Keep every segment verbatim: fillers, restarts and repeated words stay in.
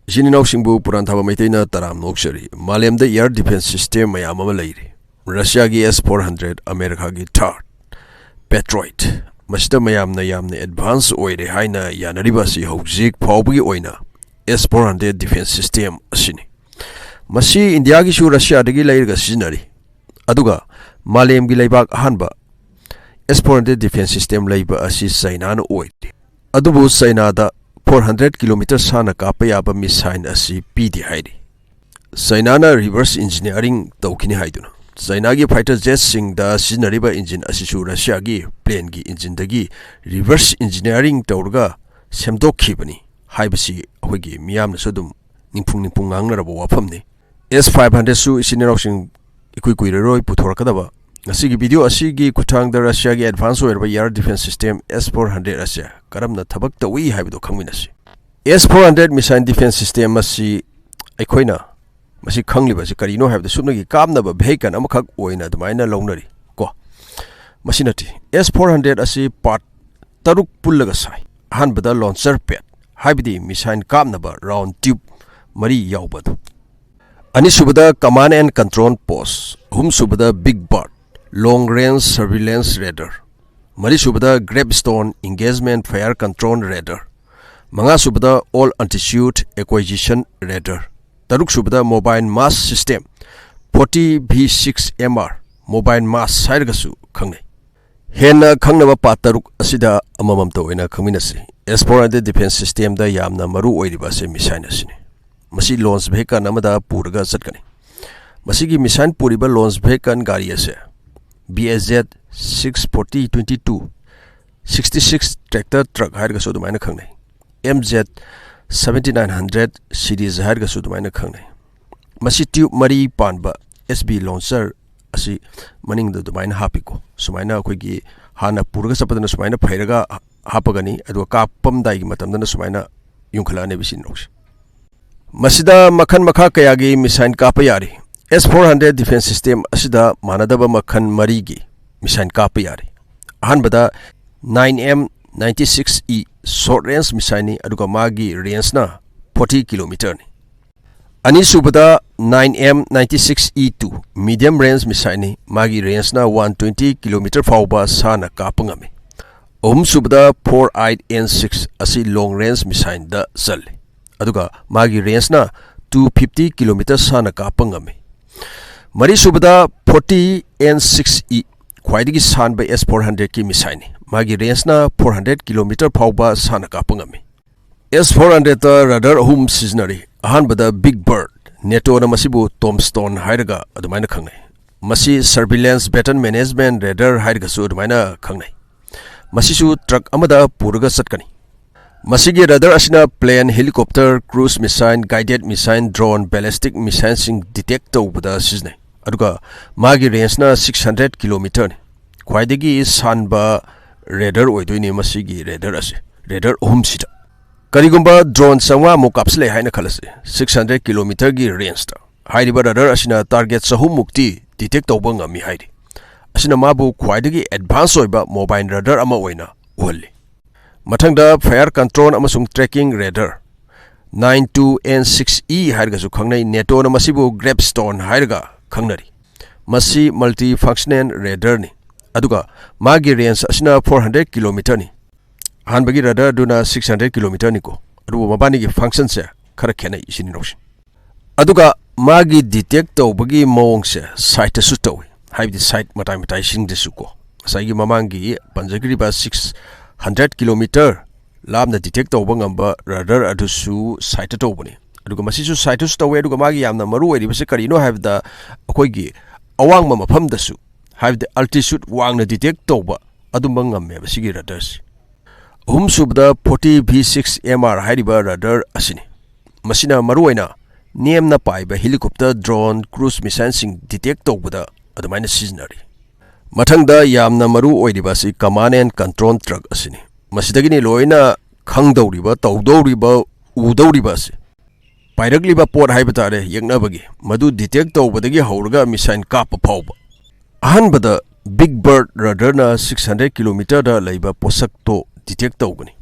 ꯏꯆꯤꯟ ꯏꯅꯥꯎꯁꯤꯡꯕꯨ ꯄꯨꯔꯥꯟ ꯊꯥꯕ ꯃꯩꯇꯩꯅ ꯇꯔꯥꯝꯅ ꯑꯣꯛꯆꯔꯤ꯫ ꯃꯥꯂꯦꯝꯗ air defense system ꯃꯌꯥꯝ ꯑꯃ ꯂꯩꯔꯤ꯫ ꯔꯁꯤꯌꯥꯒꯤ S four hundred, ꯑꯃꯦꯔꯤꯀꯥꯒꯤ THAAD, Patriot꯫ ꯃꯁꯤꯗ ꯃꯌꯥꯝꯅ ꯌꯥꯝꯅ advance ꯑꯣꯏꯔꯦ ꯍꯥꯏꯅ ꯌꯥꯅꯔꯤꯕ ꯑꯁꯤ ꯍꯧꯖꯤꯛ ꯐꯥꯎꯕꯒꯤ ꯑꯣꯏꯅ S four hundred defense system ꯑꯁꯤꯅꯤ꯫ ꯃꯁꯤ ꯏꯟꯗꯤꯌꯥꯒꯤꯁꯨ ꯔꯁꯤꯌꯥꯗꯒꯤ ꯂꯩꯔꯒ ꯁꯤꯖꯤꯟꯅꯔꯤ꯫ ꯑꯗꯨꯒ ꯃꯥꯂꯦꯝꯒꯤ ꯂꯩꯕꯥꯛ ꯑꯍꯥꯟꯕ S four hundred defense system ꯂꯩꯕ ꯑꯁꯤ ꯆꯩꯅꯥꯅ ꯑꯣꯏꯔꯤ꯫ ꯑꯗꯨꯕꯨ ꯆꯩꯅꯥꯗ four hundred kilometer ꯁꯥꯡꯅ ꯀꯥꯞꯄ ꯌꯥꯕ missile ꯑꯁꯤ ꯄꯤꯗꯦ ꯍꯥꯏꯔꯤ꯫ ꯆꯩꯅꯥꯅ reverse engineering ꯇꯧꯈꯤꯅꯤ ꯍꯥꯏꯗꯨꯅ꯫ ꯆꯩꯅꯥꯒꯤ fighter jetꯁꯤꯡꯗ ꯁꯤꯖꯤꯟꯅꯔꯤꯕ engine ꯑꯁꯤꯁꯨ ꯔꯁꯤꯌꯥꯒꯤ planeꯒꯤ engineꯗꯒꯤ reverse engineering ꯇꯧꯔꯒ ꯁꯦꯝꯗꯣꯛꯈꯤꯕꯅꯤ ꯍꯥꯏꯕꯁꯤ ꯑꯩꯈꯣꯏꯒꯤ ꯃꯤꯌꯥꯝꯅꯁꯨ ꯑꯗꯨꯝ ꯅꯤꯡꯐꯨꯡ ꯅꯤꯡꯐꯨꯡ ꯉꯥꯡꯅꯔꯕ ꯋꯥꯐꯝꯅꯤ꯫ S five hundredꯁꯨ ꯏꯆꯤꯟ ꯏꯅꯥꯎꯁꯤꯡ ꯏꯀꯨꯏ ꯀꯨꯏꯔꯔꯣꯏ ꯄꯨꯊꯣꯔꯛꯀꯗꯕ꯫ ꯉꯁꯤꯒꯤ video ꯑꯁꯤꯒꯤ ꯈꯨꯠꯊꯥꯡꯗ ꯔꯁꯤꯌꯥꯒꯤ advance ꯑꯣꯏꯔꯕ air defense system S four hundred ꯑꯁꯤ ꯀꯔꯝꯅ ꯊꯕꯛ ꯇꯧꯏ ꯍꯥꯏꯕꯗꯨ ꯈꯪꯃꯤꯟꯅꯁꯤ꯫ S four hundred missile defense system ꯑꯁꯤ ꯑꯩꯈꯣꯏꯅ ꯃꯁꯤ ꯈꯪꯂꯤꯕ ꯑꯁꯤ ꯀꯔꯤꯅꯣ ꯍꯥꯏꯕꯗ ꯁꯨꯞꯅꯒꯤ ꯀꯥꯞꯅꯕ vehicle ꯑꯃꯈꯛ ꯑꯣꯏꯅ ꯑꯗꯨꯃꯥꯏꯅ ꯂꯧꯅꯔꯤ ꯀꯣ꯫ ꯃꯁꯤ ꯅꯠꯇꯦ꯫ S four hundred ꯑꯁꯤ part ꯇꯔꯨꯛ ꯄꯨꯜꯂꯒ ꯁꯥꯏ꯫ ꯑꯍꯥꯟꯕꯗ launcher pad, ꯍꯥꯏꯕꯗꯤ missile ꯀꯥꯞꯅꯕ round tube ꯃꯔꯤ ꯌꯥꯎꯕ ꯑꯗꯨ꯫ ꯑꯅꯤꯁꯨꯕꯗ command and control post, ꯑꯍꯨꯝꯁꯨꯕꯗ big bird, long range surveillance radar, ꯃꯔꯤꯁꯨꯕꯗ gravestone engagement fire control radar, ꯃꯉꯥꯁꯨꯕꯗ all altitude acquisition radar, ꯇꯔꯨꯛꯁꯨꯕꯗ mobile mast system, forty V six M R, mobile mast ꯍꯥꯏꯔꯒꯁꯨ ꯈꯪꯅꯩ꯫ ꯍꯦꯟꯅ ꯈꯪꯅꯕ part ꯇꯔꯨꯛ ꯑꯁꯤꯗ ꯑꯃꯃꯝꯇ ꯑꯣꯏꯅ ꯈꯪꯃꯤꯟꯅꯁꯤ꯫ S four hundred defense systemꯗ ꯌꯥꯝꯅ ꯃꯔꯨ ꯑꯣꯏꯔꯤꯕ ꯑꯁꯤ missile ꯑꯁꯤꯅꯤ꯫ ꯃꯁꯤ launch vehicle ꯑꯃꯗ ꯄꯨꯔꯒ ꯆꯠꯀꯅꯤ꯫ ꯃꯁꯤꯒꯤ missile ꯄꯨꯔꯤꯕ launch vehicle ꯒꯥꯔꯤ ꯑꯁꯦ B S Z six forty twenty two, sixty six tractor truck ꯍꯥꯏꯔꯒꯁꯨ ꯑꯗꯨꯃꯥꯏꯅ ꯈꯪꯅꯩ꯫ M Z seventy nine hundred series ꯍꯥꯏꯔꯒꯁꯨ ꯑꯗꯨꯃꯥꯏꯅ ꯈꯪꯅꯩ꯫ ꯃꯁꯤ tube ꯃꯔꯤ ꯄꯥꯟꯕ S B launcher ꯑꯁꯤ ꯃꯅꯤꯡꯗ ꯑꯗꯨꯃꯥꯏꯅ ꯍꯥꯞꯄꯤꯀꯣ꯫ ꯁꯨꯃꯥꯏꯅ ꯑꯩꯈꯣꯏꯒꯤ ꯍꯥꯟꯅ ꯄꯨꯔꯒ ꯆꯠꯄꯗꯅ ꯁꯨꯃꯥꯏꯅ ꯐꯩꯔꯒ ꯍꯥꯞꯄꯒꯅꯤ, ꯑꯗꯨꯒ ꯀꯥꯞꯄꯝꯗꯥꯏꯒꯤ ꯃꯇꯝꯗꯅ ꯁꯨꯃꯥꯏꯅ ꯌꯨꯡꯈꯠꯂꯛꯑꯅꯦꯕ ꯏꯆꯤꯟ ꯏꯅꯥꯎꯁꯦ꯫ ꯃꯁꯤꯗ ꯃꯈꯜ ꯃꯈꯥ ꯀꯌꯥꯒꯤ missile ꯀꯥꯞꯄ ꯌꯥꯔꯤ꯫ S four hundred defense system ꯑꯁꯤꯗ ꯃꯥꯟꯅꯗꯕ ꯃꯈꯜ ꯃꯔꯤꯒꯤ missile ꯀꯥꯞꯄ ꯌꯥꯔꯤ꯫ ꯑꯍꯥꯟꯕꯗ nine M ninety six E short range missileꯅꯤ, ꯑꯗꯨꯒ ꯃꯥꯒꯤ rangeꯅ ꯐꯣꯔꯇꯤ ꯀꯤꯂꯣꯃꯤꯇꯔꯅꯤ꯫ ꯑꯅꯤꯁꯨꯕꯗ nine M ninety six E two, medium range missileꯅꯤ꯫ ꯃꯥꯒꯤ rangeꯅ ꯋꯥꯟ ꯇ꯭ꯋꯦꯟꯇꯤ ꯀꯤꯂꯣꯃꯤꯇꯔ ꯐꯥꯎꯕ ꯁꯥꯟꯅ ꯀꯥꯞꯄ ꯉꯝꯃꯤ꯫ ꯑꯍꯨꯝꯁꯨꯕꯗ ꯐꯣꯔ ꯑꯥꯏꯠ ꯑꯦꯟ ꯁꯤꯛꯁ ꯑꯁꯤ long range missileꯗ ꯆꯜꯂꯤ, ꯑꯗꯨꯒ ꯃꯥꯒꯤ rangeꯅ ꯇꯨ ꯐꯤꯐꯇꯤ ꯀꯤꯂꯣꯃꯤꯇꯔ ꯁꯥꯟꯅ ꯀꯥꯞꯄ ꯉꯝꯃꯤ꯫ ꯃꯔꯤꯁꯨꯕꯗ ꯐꯣꯔꯇꯤ ꯑꯦꯟ ꯁꯤꯛꯁ ꯏ, ꯈ꯭ꯋꯥꯏꯗꯒꯤ ꯁꯥꯟꯕ ꯑꯦꯁ ꯐꯣꯔ ꯍꯟꯗ꯭ꯔꯦꯠꯀꯤ missileꯅꯤ꯫ ꯃꯥꯒꯤ rangeꯅ ꯐꯣꯔ ꯍꯟꯗ꯭ꯔꯦꯠ ꯀꯤꯂꯣꯃꯤꯇꯔ ꯐꯥꯎꯕ ꯁꯥꯟꯅ ꯀꯥꯞꯄ ꯉꯝꯃꯤ꯫ ꯑꯦꯁ ꯐꯣꯔ ꯍꯟꯗ꯭ꯔꯦꯠꯇ radar ꯑꯍꯨꯝ ꯁꯤꯖꯤꯟꯅꯔꯤ꯫ ꯑꯍꯥꯟꯕꯗ Big Bird, NATOꯅ ꯃꯁꯤꯕꯨ Tombstone ꯍꯥꯏꯔꯒ ꯑꯗꯨꯃꯥꯏꯅ ꯈꯪꯅꯩ꯫ ꯃꯁꯤ surveillance battle management radar ꯍꯥꯏꯔꯒꯁꯨ ꯑꯗꯨꯃꯥꯏꯅ ꯈꯪꯅꯩ꯫ ꯃꯁꯤꯁꯨ truck ꯑꯃꯗ ꯄꯨꯔꯒ ꯆꯠꯀꯅꯤ꯫ ꯃꯁꯤꯒꯤ radar ꯑꯁꯤꯅ plane, helicopter, cruise missile, guided missile, drone, ballistic missileꯁꯤꯡ detect ꯇꯧꯕꯗ ꯁꯤꯖꯤꯟꯅꯩ꯫ ꯑꯗꯨꯒ ꯃꯥꯒꯤ rangeꯅ ꯁꯤꯛꯁ ꯍꯟꯗ꯭ꯔꯦꯠ ꯀꯤꯂꯣꯃꯤꯇꯔꯅꯤ꯫ ꯈ꯭ꯋꯥꯏꯗꯒꯤ ꯁꯥꯟꯕ radar ꯑꯣꯏꯗꯣꯏꯅꯤ ꯃꯁꯤꯒꯤ radar ꯑꯁꯤ, radar ꯑꯍꯨꯝꯁꯤꯗ꯫ ꯀꯔꯤꯒꯨꯝꯕ drone ꯆꯥꯝꯃꯉꯥꯃꯨꯛ ꯀꯥꯞꯁꯤꯜꯂꯦ ꯍꯥꯏꯅ ꯈꯜꯂꯁꯤ, ꯁꯤꯛꯁ ꯍꯟꯗ꯭ꯔꯦꯠ ꯀꯤꯂꯣꯃꯤꯇꯔꯒꯤ rangeꯇ꯫ ꯍꯥꯏꯔꯤꯕ radar ꯑꯁꯤꯅ target ꯆꯍꯨꯝꯃꯨꯛꯇꯤ detect ꯇꯧꯕ ꯉꯝꯃꯤ ꯍꯥꯏꯔꯤ꯫ ꯑꯁꯤꯅ ꯃꯥꯕꯨ ꯈ꯭ꯋꯥꯏꯗꯒꯤ advance ꯑꯣꯏꯕ mobile radar ꯑꯃ ꯑꯣꯏꯅ ꯎꯍꯜꯂꯤ꯫ ꯃꯊꯪꯗ fire control ꯑꯃꯁꯨꯡ tracking radar, nine two N six E ꯍꯥꯏꯔꯒꯁꯨ ꯈꯪꯅꯩ꯫ NATOꯅ ꯃꯁꯤꯕꯨ Gravestone ꯍꯥꯏꯔꯒ ꯈꯪꯅꯔꯤ꯫ ꯃꯁꯤ multi functional radarꯅꯤ, ꯑꯗꯨꯒ ꯃꯥꯒꯤ range ꯑꯁꯤꯅ ꯐꯣꯔ ꯍꯟꯗ꯭ꯔꯦꯠ ꯀꯤꯂꯣꯃꯤꯇꯔꯅꯤ꯫ ꯑꯍꯥꯟꯕꯒꯤ radar ꯑꯗꯨꯅ ꯁꯤꯛꯁ ꯍꯟꯗ꯭ꯔꯦꯠ ꯀꯤꯂꯣꯃꯤꯇꯔꯅꯤꯀꯣ, ꯑꯗꯨꯕꯨ ꯃꯕꯥꯅꯤꯒꯤ functionꯁꯦ ꯈꯔ ꯈꯦꯠꯅꯩ, ꯏꯆꯤꯟ ꯏꯅꯥꯎꯁꯤꯡ꯫ ꯑꯗꯨꯒ ꯃꯥꯒꯤ detect ꯇꯧꯕꯒꯤ ꯃꯑꯣꯡꯁꯦ siteꯇꯁꯨ ꯇꯧꯏ, ꯍꯥꯏꯕꯗꯤ site ꯃꯇꯥꯏ ꯃꯇꯥꯏꯁꯤꯡꯗꯁꯨꯀꯣ꯫ ꯉꯁꯥꯏꯒꯤ ꯃꯃꯥꯡꯒꯤ ꯄꯟꯖꯈ꯭ꯔꯤꯕ ꯁꯤꯛꯁ ꯍꯟꯗ꯭ꯔꯦꯠ ꯀꯤꯂꯣꯃꯤꯇꯔ ꯂꯥꯞꯅ detect ꯇꯧꯕ ꯉꯝꯕ radar ꯑꯗꯨꯁꯨ siteꯇ ꯇꯧꯕꯅꯤ꯫ ꯑꯗꯨꯒ ꯃꯁꯤꯁꯨ siteꯇꯁꯨ ꯇꯧꯋꯦ꯫ ꯑꯗꯨꯒ ꯃꯥꯒꯤ ꯌꯥꯝꯅ ꯃꯔꯨ ꯑꯣꯏꯔꯤꯕꯁꯤ ꯀꯔꯤꯅꯣ ꯍꯥꯏꯕꯗ, ꯑꯩꯈꯣꯏꯒꯤ ꯑꯋꯥꯡꯕ ꯃꯐꯝꯗꯁꯨ, ꯍꯥꯏꯕꯗꯤ altitude ꯋꯥꯡꯅ detect ꯇꯧꯕ ꯑꯗꯨꯝꯕ ꯉꯝꯃꯦꯕ ꯁꯤꯒꯤ radarꯁꯤ꯫ ꯑꯍꯨꯝꯁꯨꯕꯗ forty V six M R ꯍꯥꯏꯔꯤꯕ radar ꯑꯁꯤꯅꯤ꯫ ꯃꯁꯤꯅ ꯃꯔꯨꯑꯣꯏꯅ ꯅꯦꯝꯅ ꯄꯥꯏꯕ helicopter, drone, cruise missileꯁꯤꯡ detect ꯇꯧꯕꯗ ꯑꯗꯨꯃꯥꯏꯅ ꯁꯤꯖꯤꯟꯅꯔꯤ꯫ ꯃꯊꯪꯗ ꯌꯥꯝꯅ ꯃꯔꯨ ꯑꯣꯏꯔꯤꯕ ꯑꯁꯤ command and control truck ꯑꯁꯤꯅꯤ꯫ ꯃꯁꯤꯗꯒꯤꯅꯤ ꯂꯣꯏꯅ ꯈꯪꯗꯧꯔꯤꯕ, ꯇꯧꯗꯧꯔꯤꯕ, ꯎꯗꯧꯔꯤꯕ ꯑꯁꯤ꯫ ꯄꯥꯏꯔꯛꯂꯤꯕ ꯄꯣꯠ ꯍꯥꯏꯕ ꯇꯥꯔꯦ, ꯌꯦꯛꯅꯕꯒꯤ, ꯃꯗꯨ detect ꯇꯧꯕꯗꯒꯤ ꯍꯧꯔꯒ missile ꯀꯥꯞꯄ ꯐꯥꯎꯕ꯫ ꯑꯍꯥꯟꯕꯗ Big Bird radarꯅ ꯁꯤꯛꯁ ꯍꯟꯗ꯭ꯔꯦꯠ ꯀꯤꯂꯣꯃꯤꯇꯔꯗ ꯂꯩꯕ ꯄꯣꯠꯁꯛꯇꯣ detect ꯇꯧꯒꯅꯤ꯫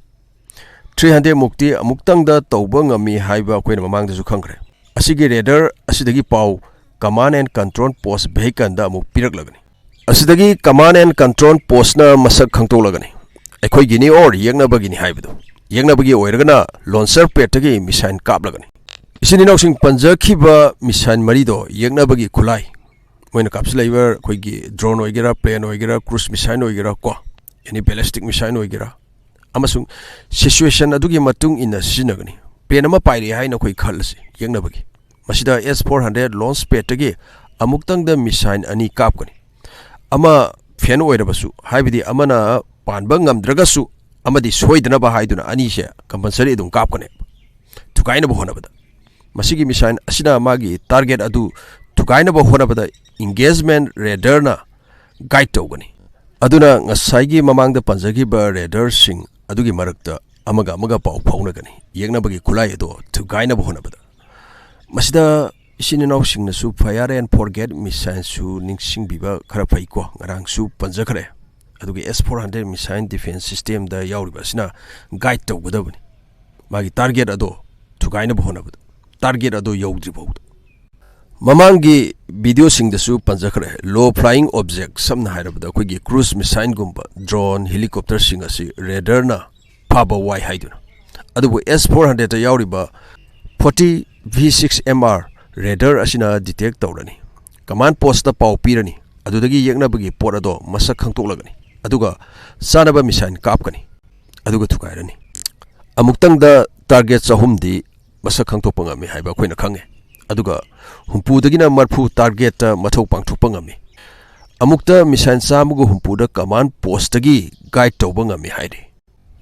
ꯊ꯭ꯔꯤ ꯍꯟꯗ꯭ꯔꯦꯠ ꯃꯨꯛꯇꯤ ꯑꯃꯨꯛꯇꯪꯗ ꯇꯧꯕ ꯉꯝꯃꯤ ꯍꯥꯏꯕ ꯑꯩꯈꯣꯏꯅ ꯃꯃꯥꯡꯗꯁꯨ ꯈꯪꯈ꯭ꯔꯦ꯫ ꯑꯁꯤꯒꯤ radar ꯑꯁꯤꯗꯒꯤ ꯄꯥꯎ command and control post vehicleꯗ ꯑꯃꯨꯛ ꯄꯤꯔꯛꯂꯒꯅꯤ꯫ ꯑꯁꯤꯗꯒꯤ command and control postꯅ ꯃꯁꯛ ꯈꯪꯗꯣꯛꯂꯒꯅꯤ꯫ ꯑꯩꯈꯣꯏꯒꯤꯅꯤ or ꯌꯦꯛꯅꯕꯒꯤꯅꯤ ꯍꯥꯏꯕꯗꯨ꯫ ꯌꯦꯛꯅꯕꯒꯤ ꯑꯣꯏꯔꯒꯅ launcher padꯇꯒꯤ missile ꯀꯥꯞꯂꯒꯅꯤ꯫ ꯏꯆꯤꯟ ꯏꯅꯥꯎꯁꯤꯡ, ꯄꯟꯖꯈꯤꯕ missile ꯃꯔꯤꯗꯣ ꯌꯦꯛꯅꯕꯒꯤ ꯈꯨꯠꯂꯥꯏ, ꯃꯣꯏꯅ ꯀꯥꯞꯁꯤꯜꯂꯛꯏꯕ ꯑꯩꯈꯣꯏꯒꯤ drone ꯑꯣꯏꯒꯦꯔꯥ, plane ꯑꯣꯏꯒꯦꯔꯥ, cruise missile ꯑꯣꯏꯒꯦꯔꯥ ꯀꯣ, any ballistic missile ꯑꯣꯏꯒꯦꯔꯥ, ꯑꯃꯁꯨꯡ situation ꯑꯗꯨꯒꯤ ꯃꯇꯨꯡ ꯏꯟꯅ ꯁꯤꯖꯤꯟꯅꯒꯅꯤ꯫ Plane ꯑꯃ ꯄꯥꯏꯔꯦ ꯍꯥꯏꯅ ꯑꯩꯈꯣꯏ ꯈꯜꯂꯁꯤ ꯌꯦꯛꯅꯕꯒꯤ꯫ ꯃꯁꯤꯗ S four hundred launch padꯇꯒꯤ ꯑꯃꯨꯛꯇꯪꯗ missile ꯑꯅꯤ ꯀꯥꯞꯀꯅꯤ꯫ ꯑꯃ fail ꯑꯣꯏꯔꯕꯁꯨ, ꯍꯥꯏꯕꯗꯤ ꯑꯃꯅ ꯄꯥꯟꯕ ꯉꯝꯗ꯭ꯔꯒꯁꯨ, ꯑꯃꯗꯤ ꯁꯣꯏꯗꯅꯕ ꯍꯥꯏꯗꯨꯅ ꯑꯅꯤꯁꯦ compulsory ꯑꯗꯨꯝ ꯀꯥꯞꯀꯅꯦꯕ, ꯊꯨꯒꯥꯏꯅꯕ ꯍꯣꯠꯅꯕꯗ꯫ ꯃꯁꯤꯒꯤ missile ꯑꯁꯤꯅ ꯃꯥꯒꯤ target ꯑꯗꯨ ꯊꯨꯒꯥꯏꯅꯕ ꯍꯣꯠꯅꯕꯗ engagement radarꯅ guide ꯇꯧꯒꯅꯤ꯫ ꯑꯗꯨꯅ ꯉꯁꯥꯏꯒꯤ ꯃꯃꯥꯡꯗ ꯄꯟꯖꯈꯤꯕ radarꯁꯤꯡ ꯑꯗꯨꯒꯤ ꯃꯔꯛꯇ ꯑꯃꯒ ꯑꯃꯒ ꯄꯥꯎ ꯐꯥꯎꯅꯒꯅꯤ, ꯌꯦꯛꯅꯕꯒꯤ ꯈꯨꯠꯂꯥꯏ ꯑꯗꯨ ꯊꯨꯒꯥꯏꯅꯕ ꯍꯣꯠꯅꯕꯗ꯫ ꯃꯁꯤꯗ ꯏꯆꯤꯟ ꯏꯅꯥꯎꯁꯤꯡꯅꯁꯨ fire and forget missileꯁꯨ ꯅꯤꯡꯁꯤꯡꯕꯤꯕ ꯈꯔ ꯐꯩꯀꯣ꯫ ꯉꯔꯥꯡꯁꯨ ꯄꯟꯖꯈ꯭ꯔꯦ꯫ ꯑꯗꯨꯒ S four hundred missile defense systemꯗ ꯌꯥꯎꯔꯤꯕ ꯑꯁꯤꯅ guide ꯇꯧꯒꯗꯕꯅꯤ, ꯃꯥꯒꯤ target ꯑꯗꯣ ꯊꯨꯒꯥꯏꯅꯕ ꯍꯣꯠꯅꯕꯗ, target ꯑꯗꯣ ꯌꯧꯗ꯭ꯔꯤ ꯐꯥꯎꯕꯗ꯫ ꯃꯃꯥꯡꯒꯤ videoꯁꯤꯡꯗꯁꯨ ꯄꯟꯖꯈ꯭ꯔꯦ, low flying object, ꯁꯝꯅ ꯍꯥꯏꯔꯕꯗ ꯑꯩꯈꯣꯏꯒꯤ cruise missileꯒꯨꯝꯕ, drone, helicopterꯁꯤꯡ ꯑꯁꯤ radarꯅ ꯐꯥꯕ ꯋꯥꯏ ꯍꯥꯏꯗꯨꯅ꯫ ꯑꯗꯨꯕꯨ S four hundredꯇ ꯌꯥꯎꯔꯤꯕ forty V six M R radar ꯑꯁꯤꯅ detect ꯇꯧꯔꯅꯤ, command postꯇ ꯄꯥꯎ ꯄꯤꯔꯅꯤ, ꯑꯗꯨꯗꯒꯤ ꯌꯦꯛꯅꯕꯒꯤ ꯄꯣꯠ ꯑꯗꯣ ꯃꯁꯛ ꯈꯪꯗꯣꯛꯂꯒꯅꯤ, ꯑꯗꯨꯒ ꯆꯥꯅꯕ missile ꯀꯥꯞꯀꯅꯤ, ꯑꯗꯨꯒ ꯊꯨꯒꯥꯏꯔꯅꯤ꯫ ꯑꯃꯨꯛꯇꯪꯗ target ꯆꯍꯨꯝꯗꯤ ꯃꯁꯛ ꯈꯪꯗꯣꯛꯄ ꯉꯝꯃꯤ ꯍꯥꯏꯕ ꯑꯩꯈꯣꯏꯅ ꯈꯪꯉꯦ, ꯑꯗꯨꯒ ꯍꯨꯝꯐꯨꯗꯒꯤꯅ ꯃꯔꯐꯨ targetꯇ ꯃꯊꯧ ꯄꯥꯡꯊꯣꯛꯄ ꯉꯝꯃꯤ꯫ ꯑꯃꯨꯛꯇ missile ꯆꯥꯝꯃꯒ ꯍꯨꯝꯐꯨꯗ command postꯇꯒꯤ guide ꯇꯧꯕ ꯉꯝꯃꯤ ꯍꯥꯏꯔꯤ꯫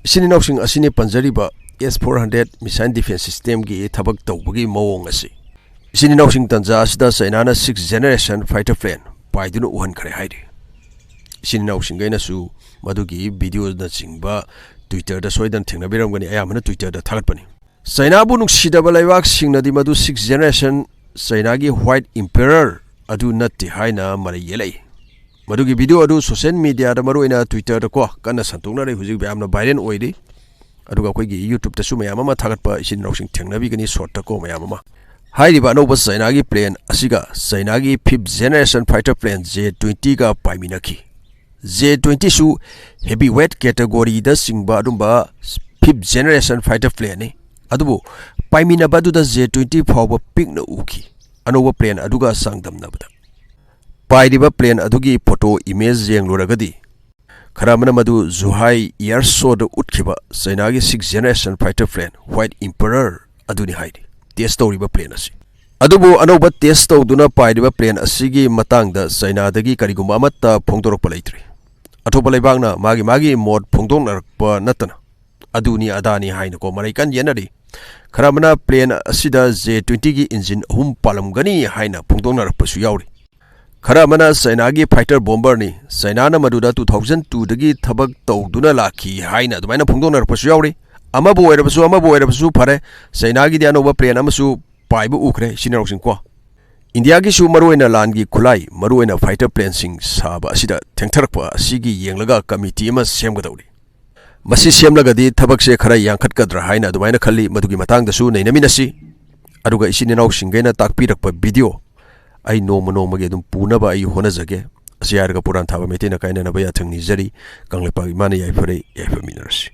ꯏꯆꯤꯟ ꯏꯅꯥꯎꯁꯤꯡ ꯑꯁꯤꯅꯤ ꯄꯟꯖꯔꯤꯕ S four hundred missile defense systemꯒꯤ ꯊꯕꯛ ꯇꯧꯕꯒꯤ ꯃꯑꯣꯡ ꯑꯁꯤ꯫ ꯏꯆꯤꯟ ꯏꯅꯥꯎꯁꯤꯡ, ꯇꯟꯖꯥ ꯑꯁꯤꯗ Chinaꯅ sixth generation fighter plane ꯄꯥꯏꯗꯨꯅ ꯎꯍꯟꯈ꯭ꯔꯦ ꯍꯥꯏꯔꯤ꯫ ꯏꯆꯤꯟ ꯏꯅꯥꯎꯁꯤꯡꯈꯩꯅꯁꯨ ꯃꯗꯨꯒꯤ videoꯅꯆꯤꯡꯕ Twitterꯗ ꯁꯣꯏꯗꯅ ꯊꯦꯡꯅꯕꯤꯔꯝꯒꯅꯤ, ꯑꯌꯥꯝꯕꯅ Twitterꯗ ꯊꯥꯒꯠꯄꯅꯤ꯫ Chinaꯕꯨ ꯅꯨꯡꯁꯤꯗꯕ ꯂꯩꯕꯥꯛꯁꯤꯡꯅꯗꯤ ꯃꯗꯨ sixth generation Chinaꯒꯤ White Emperor ꯑꯗꯨ ꯅꯠꯇꯦ ꯍꯥꯏꯅ ꯃꯔꯩ ꯌꯦꯠꯂꯛꯏ꯫ ꯃꯗꯨꯒꯤ video ꯑꯗꯨ social mediaꯗ, ꯃꯔꯨꯑꯣꯏꯅ Twitterꯗꯀꯣ, ꯀꯟꯅ ꯁꯟꯗꯣꯛꯅꯔꯤ, ꯍꯧꯖꯤꯛ ꯌꯥꯝꯅ viral ꯑꯣꯏꯔꯤ꯫ ꯑꯗꯨꯒ ꯑꯩꯈꯣꯏꯒꯤ YouTube-ꯇꯁꯨ ꯃꯌꯥꯝ ꯑꯃ ꯊꯥꯒꯠꯄ ꯏꯆꯤꯟ ꯏꯅꯥꯎꯁꯤꯡ ꯊꯦꯡꯅꯕꯤꯒꯅꯤ, short-ꯇꯀꯣ ꯃꯌꯥꯝ ꯑꯃ꯫ ꯍꯥꯏꯔꯤꯕ ꯑꯅꯧꯕ ꯆꯥꯏꯅꯥꯒꯤ plane ꯑꯁꯤꯒ ꯆꯥꯏꯅꯥꯒꯤ fifth generation fighter plane J twenty-ꯒ ꯄꯥꯏꯃꯤꯟꯅꯈꯤ꯫ J twenty-ꯁꯨ heavyweight category-ꯗ ꯆꯤꯡꯕ ꯑꯗꯨꯝꯕ fifth generation fighter plane-ꯅꯤ꯫ ꯑꯗꯨꯕꯨ ꯄꯥꯏꯃꯤꯟꯅꯕ ꯑꯗꯨꯗ J twenty ꯐꯥꯎꯕ ꯄꯤꯛꯅ ꯎꯈꯤ, ꯑꯅꯧꯕ plane ꯑꯗꯨꯒ ꯆꯥꯡꯗꯝꯅꯕꯗ꯫ ꯄꯥꯏꯔꯤꯕ plane ꯑꯗꯨꯒꯤ photo image ꯌꯦꯡꯂꯨꯔꯒꯗꯤ, ꯈꯔ ꯑꯃꯅ ꯃꯗꯨ Zhuhai Air Show-ꯗ ꯎꯠꯈꯤꯕ ꯆꯥꯏꯅꯥꯒꯤ sixth generation fighter plane White Emperor ꯑꯗꯨꯅꯤ ꯍꯥꯏꯔꯤ test ꯇꯧꯔꯤꯕ plane ꯑꯁꯤ꯫ ꯑꯗꯨꯕꯨ ꯑꯅꯧꯕ test ꯇꯧꯗꯨꯅ ꯄꯥꯏꯔꯤꯕ plane ꯑꯁꯤꯒꯤ ꯃꯇꯥꯡꯗ ꯆꯥꯏꯅꯥꯗꯒꯤ ꯀꯔꯤꯒꯨꯝꯕ ꯑꯃꯠꯇ ꯐꯣꯡꯗꯣꯔꯛꯄ ꯂꯩꯇ꯭ꯔꯤ꯫ ꯑꯇꯣꯞꯄ ꯂꯩꯕꯥꯛꯅ ꯃꯥꯒꯤ ꯃꯥꯒꯤ ꯃꯣꯠ ꯐꯣꯡꯗꯣꯛꯅꯔꯛꯄ ꯅꯠꯇꯅ ꯑꯗꯨꯅꯤ ꯑꯗꯥꯅꯤ ꯍꯥꯏꯅꯀꯣ ꯃꯔꯩ ꯀꯟꯅ ꯌꯦꯠꯅꯔꯤ꯫ ꯈꯔ ꯑꯃꯅ plane ꯑꯁꯤꯗ J twenty-ꯒꯤ engine ꯑꯍꯨꯝ ꯄꯥꯜꯂꯝꯒꯅꯤ ꯍꯥꯏꯅ ꯐꯣꯡꯗꯣꯛꯅꯔꯛꯄꯁꯨ ꯌꯥꯎꯔꯤ꯫ ꯈꯔ ꯑꯃꯅ ꯆꯥꯏꯅꯥꯒꯤ fighter bomber-ꯅꯤ, ꯆꯥꯏꯅꯥꯅ ꯃꯗꯨꯗ two thousand two-ꯗꯒꯤ ꯊꯕꯛ ꯇꯧꯗꯨꯅ ꯂꯥꯛꯈꯤ ꯍꯥꯏꯅ ꯑꯗꯨꯃꯥꯏꯅ ꯐꯣꯡꯗꯣꯛꯅꯔꯛꯄꯁꯨ ꯌꯥꯎꯔꯤ꯫ ꯑꯃꯕꯨ ꯑꯣꯏꯔꯕꯁꯨ, ꯑꯃꯕꯨ ꯑꯣꯏꯔꯕꯁꯨ ꯐꯔꯦ, ꯆꯥꯏꯅꯥꯒꯤꯗꯤ ꯑꯅꯧꯕ plane ꯑꯃꯁꯨ ꯄꯥꯏꯕ ꯎꯈ꯭ꯔꯦ, ꯏꯆꯤꯟ ꯏꯅꯥꯎꯁꯤꯡꯀꯣ꯫ ꯏꯟꯗꯤꯌꯥꯒꯤꯁꯨ ꯃꯔꯨꯑꯣꯏꯅ ꯂꯥꯟꯒꯤ ꯈꯨꯠꯂꯥꯏ, ꯃꯔꯨꯑꯣꯏꯅ fighter plane-ꯁꯤꯡ ꯁꯥꯕ ꯑꯁꯤꯗ ꯊꯦꯡꯊꯔꯛꯄ ꯑꯁꯤꯒꯤ ꯌꯦꯡꯂꯒ committee ꯑꯃ ꯁꯦꯝꯒꯗꯧꯔꯤ꯫ ꯃꯁꯤ ꯁꯦꯝꯂꯒꯗꯤ ꯊꯕꯛꯁꯦ ꯈꯔ ꯌꯥꯡꯈꯠꯀꯗ꯭ꯔꯥ ꯍꯥꯏꯅ ꯑꯗꯨꯃꯥꯏꯅ ꯈꯜꯂꯤ꯫ ꯃꯗꯨꯒꯤ ꯃꯇꯥꯡꯗꯁꯨ ꯅꯩꯅꯃꯤꯟꯅꯁꯤ꯫ ꯑꯗꯨꯒ ꯏꯆꯤꯟ ꯏꯅꯥꯎꯁꯤꯡꯈꯩꯅ ꯇꯥꯛꯄꯤꯔꯛꯄ video ꯑꯩ ꯅꯣꯡꯃ ꯅꯣꯡꯃꯒꯤ ꯑꯗꯨꯝ ꯄꯨꯅꯕ ꯑꯩ ꯍꯣꯠꯅꯖꯒꯦ꯫ ꯑꯁꯤ ꯍꯥꯏꯔꯒ ꯄꯨꯔꯥꯟ ꯊꯥꯕ ꯃꯩꯇꯩꯅ ꯀꯥꯏꯅꯅꯕ ꯌꯥꯊꯪ ꯅꯤꯖꯔꯤ꯫ ꯀꯪꯂꯩꯄꯥꯛ ꯏꯃꯥꯅ ꯌꯥꯏꯐꯔꯦ, ꯌꯥꯏꯐꯃꯤꯟꯅꯔꯁꯤ꯫